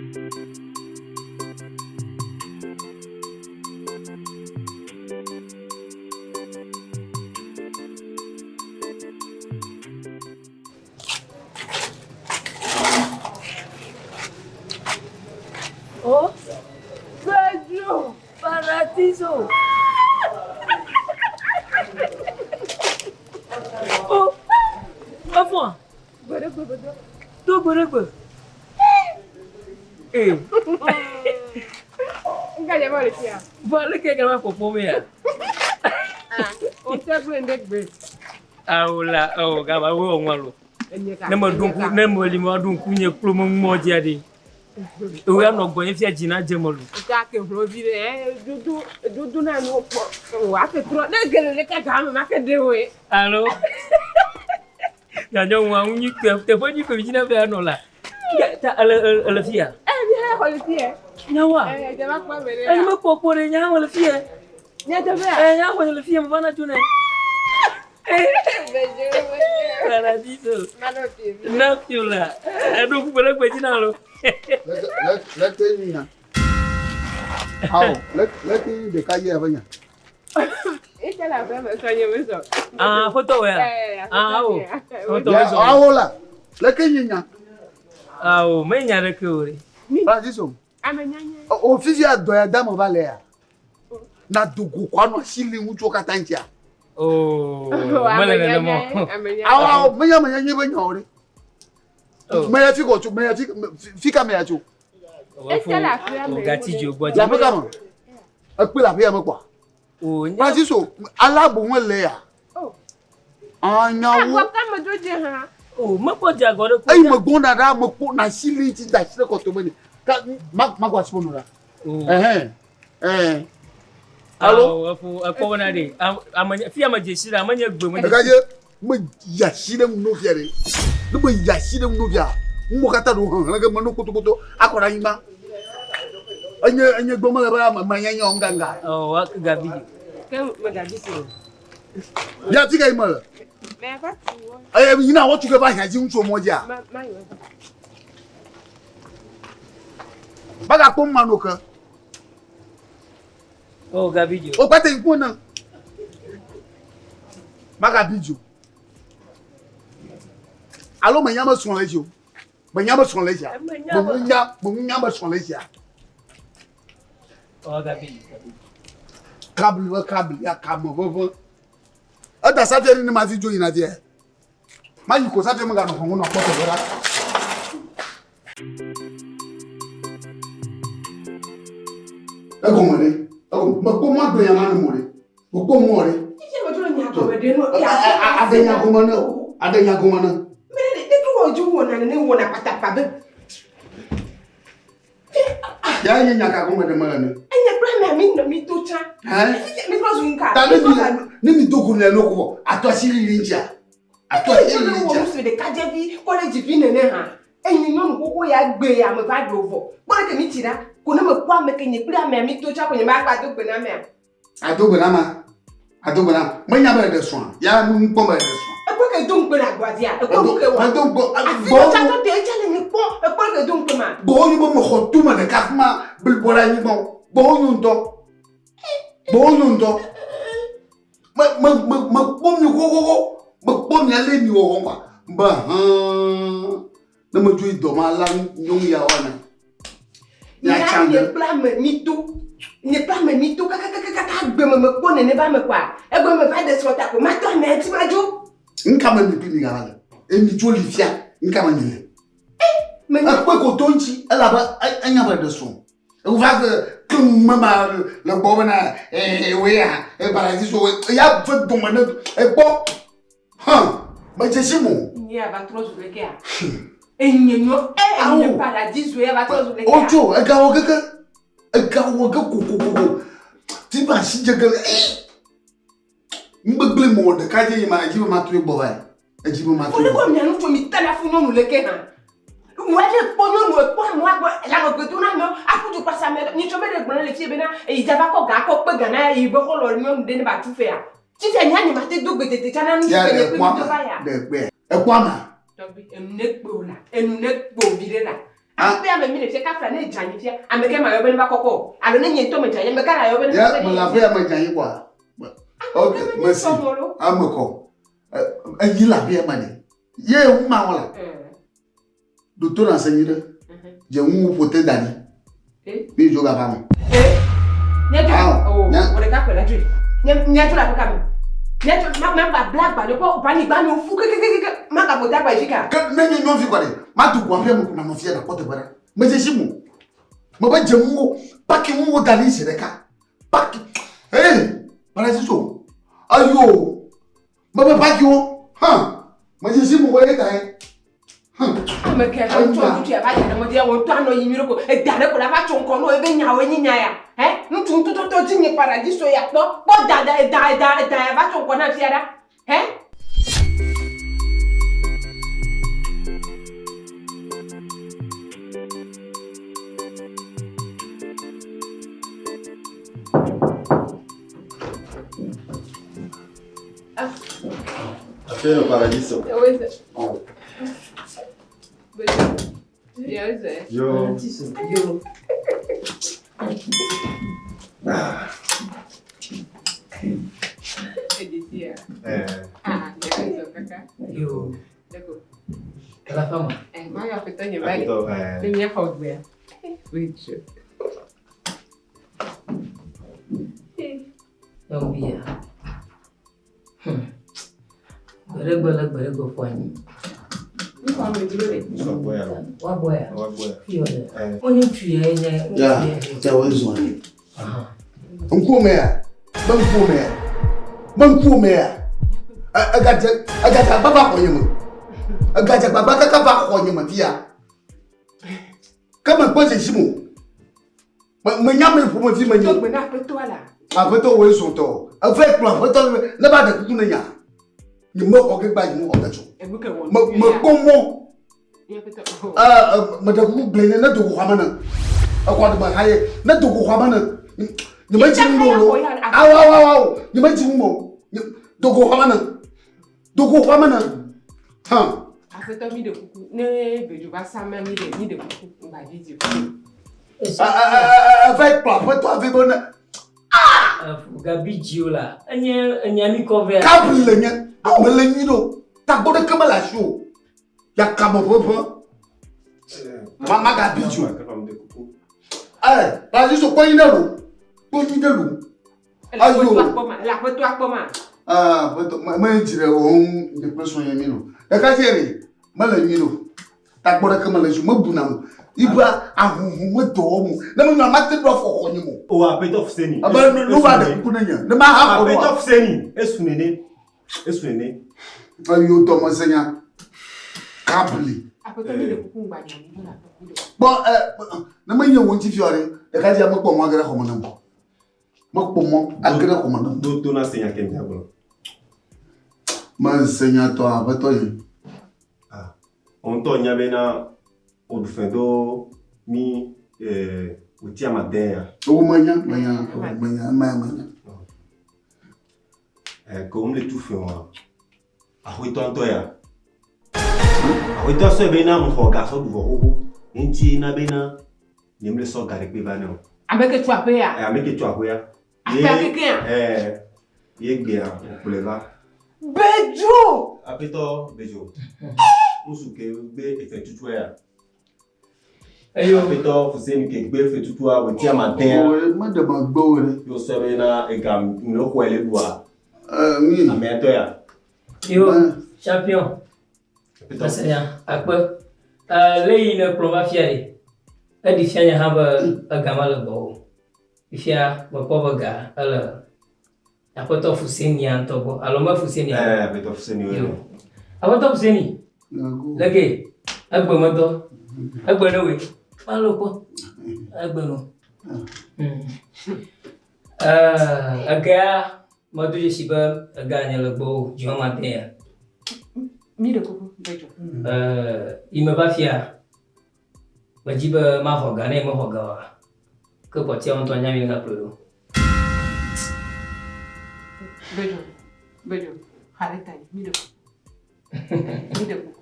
Oh, Pedro Paradiso. Oh, efɔa? To gbe ɖe gbe. Ee. Vɔ leke gava kpɔkpɔ me ya? Awo la, awo gava wo ŋua lo. Ne me ɖo ŋku, ne me li ma ɖo ŋku nye kplo me ŋmɔ dzia ɖe. Ewo ya nɔ gbɔ ye fia dzi na dze me lo. Ka ke hlo vi ɖe, dodo dodo na nu kpɔ. Wa ke trɔ, ne gele le ka ga me ma ke ɖe woe. Alo. Nyanyɔ ŋua ŋu nyui ke teƒe nyui ke mi dzi na be anɔ la. Ta ele ele fia. Eh, mi hã xɔ le fia. Nyawoa? Eh, dze va kpɔ ame ɖe. Enye mekpɔ kpɔ ɖe nya le fia. Nya teƒea? Eh, nya xɔ le fia me va na tso ne. Paradiso. Na fio la. Eɖo ŋku gbe ɖe gbe dzi na lo. Le le ke nya. Awo, le le ke ɖeka yɛ ƒe nya. Ah, aƒetɔ wɔ ya. Ah, awo. Aƒetɔ wɔ zɔ. Awo la. Le ke nye nya. Awo, me nya ɖeke o ɖe. Paradiso. Ame nyanya. O fifia dɔ ya dame va le ya. Na dogo kɔ anɔ asi li ŋutsuwo katã ŋutia. Oh, mele nenema. Awo, awo, menya ame nyanya be nya o ɖe. Meya fi kɔ tso, meya fi, fi ka meya tso. Gati dzo gbɔ. Le aƒe ka me? Ekpe le aƒea me kpɔa? Francisco, ala boŋ ele ya. Anyawo. Mekpɔ dze agɔ ɖe ko. Eyi megbɔna ɖa mekpɔ na asi li ŋuti da asi ɖe kɔtome ni. Ka ma ma kɔ asi mo ɖa. Ɛhɛn. Ɛhɛn. Alo. Ekpɔ bena ɖe ame fi ame dzesi ɖe ame nye gbe me. Ɖeka me yi asi ɖe ŋu nɔvia ɖe. Ne me yi asi ɖe ŋu nɔvia, nuwo katã ɖo hehlẽ ge me no kotokoto akɔ ɖe anyigba. Enye enye gbɔ mele be ame manya nya nganga. Ɔ wa ke gabi dzi. Ke me gabi si o. Ya ti ka yi me le. Me va tu wo. Eye yina wɔ tu ke va hiã dzi ŋutsu mɔ dzia. Ma ma yi. Baga kpɔ ma no ke. O gabi dzi. O kpate ŋku ne. Magabi dzi o. Alo menya be srɔ̃ le dzi o. Menya be srɔ̃ le dzia. Menya menya be srɔ̃ le dzia. O gabi dzi. Kabli be kabli ya kame ʋeʋe. Eda safia ɖi ne ma vi dzo yina via. Mayi ko safia meganɔ xɔ ŋu nɔ kpɔ teƒe ɖa. Egɔme ɖe, egɔme mekpɔ mɔ agbe nya ma ne mo ɖe, mekpɔ mɔ ɖe. Aɖe nya gɔme ne o, aɖe nya gɔme ne. Ya nye nya ka gɔme ɖe mele ne. Enye kple amea mi nɔ mi to tsã. Mi trɔ zu nka. Ta ne mi ne mi do go le no ko atɔ asi lili ŋutia. Atɔ asi lili ŋutia. Wɔ nusu ɖekadzevi kɔledzi nene hã. Enye nyɔnu xoxo ya gbe ya me va ɖo vɔ. Kpɔ ɖe ke mi tsi ɖa. Ko ne me kpɔ ame ke nye kple amea mi to tsã ko nye ma gba do gbe na amea. Ado gbe na ma. Ado gbe na. Menya be ɖe srɔ̃a. Ya nu kpɔ be ɖe srɔ̃a. Ekpɔ ke do ŋkpe le agboa dzia. Ekpɔ nu ke wɔ. Medo ŋkpe. Afi ɖe tsã tɔ te etsa le nye kpɔ. Ekpɔ ke do ŋkpe ma. Gbɔwɔ nyo be mexɔ tome ɖeka fi ma blibo ɖe anyigba o. Gbɔwɔ nyo ŋutɔ. Gbɔwɔ nyo ŋutɔ. Me me me mekpɔ mi xoxoxo. Mekpɔ mi ale mi wɔwɔ ma. Be hãa. Ne medzo yi dɔ ma la nyɔnu ya wɔna. Mia nye kple ame mi to. Nye kple ame mi to kakakakaka gbe me mekpɔ nene ba me kɔa. Egbe me va ɖe srɔ̃ ta ko matɔ amea ŋuti madzo. Ŋka me mi kple mi gava le. Emi tso li fia. Ŋka me mi le. Ekpɔe ko to ŋuti elabe enya be ɖe srɔ̃. Eva ke keŋ me ma le gbɔ bena ee woe ya paradiso ya ve dome ne ekpɔ. Hã, medze si mo. Nye ava trɔ zu lekea? Enye nyɔ, enye paradiso ya va trɔ zu lekea? Otso, egawɔ keke, egawɔ ke kokokoko. Ti ba si dze gele. Ŋgbegble mɔ ɖeka dze yi ma edzi be ma trɔe gbɔ va yi. Edzi be ma trɔe gbɔ. Wole mia nu tso mi tana fu nyɔnu leke hã. Wòa ɖe kpɔ nyɔnu ekpɔ amewo agbɔ lãme gbedo na amewo aƒu du kpasa ame nyitsɔ be ɖe gblɔ le fie bena eyi dza va kɔ ga akɔ kpe ga na yi be xɔlɔ nyɔnu ɖe ne ba tu fea. Fifia nya nye mate do gbe tete tsã na nu Ya ke ɖe nye kple kpɔ mi do va ya. Ɖe kpɔe. Ekpɔ amea? Tɔgbi, enu ne kpe o la, enu ne kpe o viɖe la. Aƒea me mi le fia kafla ne dze anyi fia, ame ke ma yɔ be ne va kɔkɔ o. Alo ne nye ŋutɔ me dze anyi, ame ka la yɔ be ne va Ya kpe me ɖe le ye aƒea me dze anyi kɔa? Ok, merci. Ame kɔ. Enyi le aƒea me ɖe. Ye ŋu ma wɔ la. Ɖo to na se nyui ɖe. Dze ŋu ƒo te da ɖi. Mi dzo gava me. Míadzo. O, wò ɖeka koe la dzoe. Míadzo le aƒe ka me? Míadzo, ma ma ba bla agbalẽ kɔ va anyigba nu fu kekekeke magaƒo ta agba yi fi ka? Ke ne nye nyɔnuvi kɔ ɖe, mado go aƒea me ko nanɔ fia nakpɔ teƒe ɖa. Medze si mo. Mebe dze ŋuwò, paki ŋuwò da ɖi zi ɖeka. Paki, ee, paradiso. Ayo, mebe pakiwo, hã, medze si mo ye ta ye. Ame ke ha tsɔ ŋutsu ya va dza ɖe mɔ dzi ya wò ŋutɔ anɔ yi nyuie ko eda ɖe ko la va tso ŋkɔ no ebe nyawo nyi nya ya. He ŋutsu ŋutɔtɔtɔ dzi nye paradiso ya kpɔ kpɔ da da eda eda eda ya va tso ŋkɔ na fia ɖa. He Affaire paradiso. Oh. Yo. Yo. Eh. Yo. Kala fama. Aƒetɔ, eh. Nyɔnuvia. Gbeɖegbe le gbeɖegbe ƒo anyi. Sɔ gbɔ ya lo. Woagbɔ ya. Woagbɔ ya. Fi wòle. Eh. Wo ŋutsu ya nye ŋutsu Ya, ya. ya wo zɔn. Ŋkuwo me ya, be ŋkuwo me ya, be ŋkuwo me ya. Egadze, egadze agba va xɔ nye me. Egadze gbagba kaka va xɔ nye me fia. Ke me kpɔ dzesi mo. Me menya me ƒomevi me nye. Tɔgbe na aƒetɔa la. Aƒetɔ woe zɔn tɔ. Eve kplɔ aƒetɔ ne ba ɖe kuku ne nya. Nye me xɔ ke gba nye me xɔ ke tso. Enu ke wɔ Me me kpɔ mɔ. Aƒetɔ. Me ɖe kuku gblẽ ne ne do go xɔa me ne. Exɔ ɖe me ha ye ne do go xɔa me ne. Nye me dzi ŋu o. Awo awo awo awo. Nye me dzi ŋu o. Do go xɔa me ne. Do go xɔa me ne. Hã. Aƒetɔ mi ɖe kuku ne bedzo va sa mea mi ɖe mi ɖe kuku ŋgba dzi dzi. Eve kplɔ aƒetɔ ave be ne. Gabi dzi o la. Enye enya mi kɔ vea. Kabli le nye. Mele nyui ɖo. Tagbɔ ɖeke mele asi o. Yakame ʋeʋẽ. Ma magabi dzi o. Ɛ Paradiso kpɔ nyi ɖe lo. Kpɔ nyi ɖe lo. Ayo. Le aƒetɔa kpɔ ma. Aa aƒetɔ me me dzi ɖe wo ŋu nye kple srɔ̃nye mi lo. Ɖeka dzi ɖe mele nyui ɖo. Tagbɔ ɖeke mele esi o. Mebuna o. Iba ahuhu me dɔ wɔm o. Ne menɔ amate ɖo afɔ xɔ nye mo. O aƒetɔ Fuseni. Ebe nu va ɖe kuku ne nye. Ne ma ha xɔ Aƒetɔ ɖoa. Fuseni. Esu nene. Esu nene. Eyo dɔme se nya. Kabli. Aƒetɔ mi ɖe kuku ŋgba nya mi ɖo la mi ɖe kuku. Kpɔ ɛ ne menye wo ŋuti fiɔ ɖe ɖeka dzi mekpɔ mɔ age ɖe xɔme nam. Mekpɔ mɔ age ɖe xɔme nam. Do to na se nya ke mia gblɔ. Me se nya tɔ aƒetɔ ye. Ah. Wo ŋutɔ nya bena woɖu fɛ do mi eh wòti amade ya. Wo menya menya menya ema menya. Eh ke wo le tu fɛ wa. Aƒetɔ ŋutɔ ya. Aƒetɔ sɔe bena ŋxɔ ga sɔ ɖu vɔ xoxo. Ŋuti na bena nye mle sɔ ga ɖe kpe va ne o. Ame ke tso aƒe ya. Eh ame ke tso aƒe ya. Aƒea kekea. Eh ye gbea wòkplɔe va. Bedzo. Aƒetɔ Bedzo. Ŋutsu ke gbe efe tutua ya. Eyo. Aƒetɔ Fuseni ke gbe efe tutua wòti amade ya. O meɖe megbe wo ɖe. Yo sɔ bena ega ne xɔe le ɖua. Ɛ mi. Amea tɔ ya. Yo. Champion. Aƒetɔ. Mesenya akpe. Le yi ne kplɔ va fia ɖe. Eɖi fia nye hã be ega mele gbɔ o. Fifia mekpɔ be ga ele aƒetɔ Fuseni ya ŋutɔ gbɔ alo me Fuseni ya. Eh aƒetɔ Fuseni wo. Yo. Aƒetɔ Fuseni. Leke egbe medɔ. Egbe ne woe. Alo kpɔ. Egbe no. Egea medo dzesi be ega nye le gbɔ o dziwɔ ma de ya. Mi ɖe kuku Bedzo. Yi me va fia. Medzi be maxɔ ga ne mexɔ ga oa. Ke kpɔtia ŋutɔ nya mi gakplɔe ɖo. Bedzo Bedzo xa ɖe ta mi ɖe kuku. Mi ɖe kuku.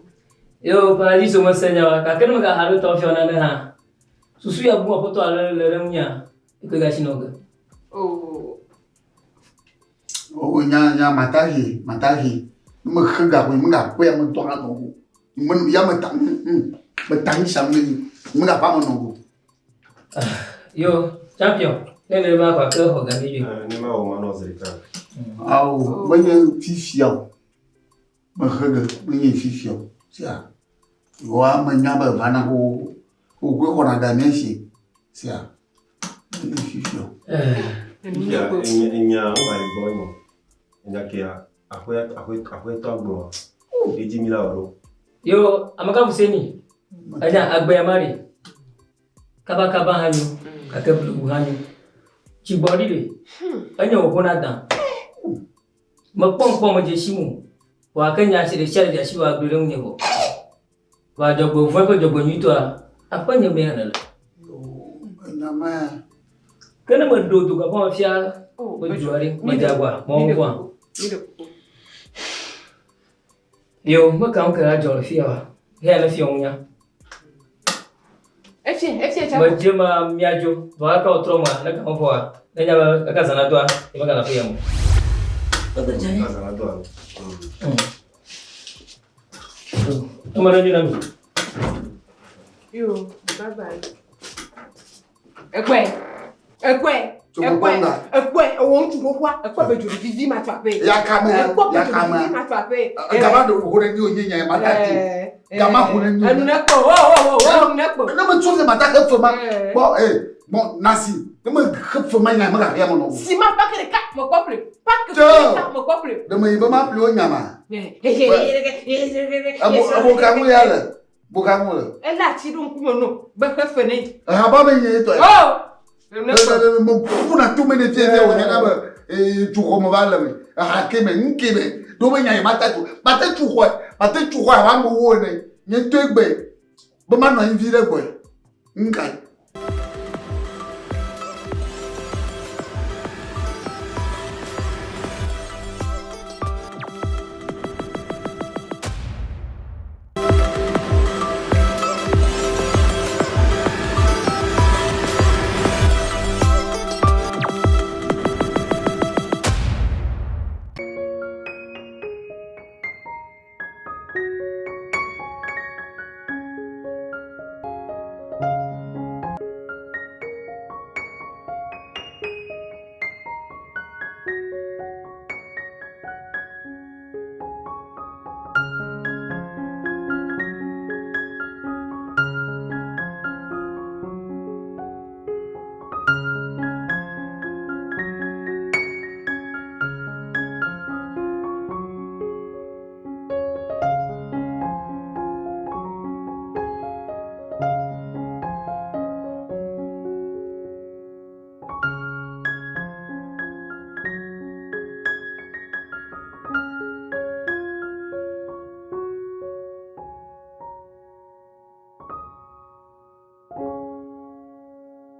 Yo, paradiso mese nya wa, gake ne megaha ɖo tɔ fiɔ nane hã, susu ya bu aƒetɔ ale le ɖe ŋunyea, eke gasi nɔ ge. Oh. O nya nya matahi matahi. Ne mexe ga ko megakpɔe ame ŋutɔ hã nɔ o. Me ya meta meta nu sia nu ɖe megava me nɔ o. Yo, champion, ne ne ma kɔ ake xɔ ga mi dzoe. Ne ma wɔ ma nɔ zi ɖeka. Awo menye fifia o. Mexe ge menye fifia o. Sia. Yewoa menya be vana xoxo. Wokoe xɔna ga mía si. Sia. Menye fifia o. Fifia enya wo va le gbɔ nyɔ. Enya kea aƒe aƒe aƒetɔ gblɔ. Edzi mi la wɔ ɖo. Yo, ame ka fuseni? Enya agbea ma ɖe. Kabakaba hã nyo, gake blewu hã nyo. Dzigbɔɖi ɖe, enye wòƒona dã. Mekpɔ ŋkpɔ medze si mo. Vɔa ke nya si ɖe sia ɖe dze asi wò agblɔe ɖe ŋunye vɔ. Vɔa dzɔgbevɔ̃e kple dzɔgbenyuitɔa, aƒenye mee nèle. Enya ma. Ke ne meɖo do gaƒe me fia be dua ɖe, medze agɔa, mewɔ nu vɔ̃a? Yo, meka ŋu ke la dzɔ le fia wa. Heya ne fia ŋunya. Efie, efie tsa. Medze ma miadzo. Vɔ aka wòtrɔ ma, ne ka vɔa, ne nya be eka zana doa, ye megana ƒe ya mo. Eka zana doa. Eme ɖe nyo na mi. Yo, bye bye. Ekpɔe, ekpɔe, ekpɔe, ekpɔe, ewɔ ŋutsu xoxoa, ekpɔe be dzo vivi ma tso aƒe. Yakame, Ekpɔ be dzo yakame. vivi ma tso aƒe. Gama ɖe wò ɖe nyo nye nya ma ta ti. Gama ho ɖe nyo. Enu ne kpɔ, wo wo wo wo enu ne kpɔ. Ne me tso se ma ta xe fe ma. Kpɔ eh bon nasi. Ne me xe fe ma nya me ga ya me nɔ. Sima paki ɖeka me kpɔ ƒle. Paki ɖeka me kpɔ ƒle. Ɖe me yi be ma ƒle wo nya ma. Ebo ebo ka ŋu ya le. Bo ka ŋu le. Ele ati ɖo ŋkume no be xe fe ne. Ehaba be nye tɔ ya. Oh. Enu ne kpɔ. Me ƒuna to me ne fie fie wònye na be tsuxɔ me va le me. Eha ke me, nu ke me. Ɖo be nya yi mate tu. Mate tu xɔe. Mate tu xɔe abe amewo ene. Nye ŋutɔe gbe. Be manɔ anyi vi ɖe gbɔe. Nu kae?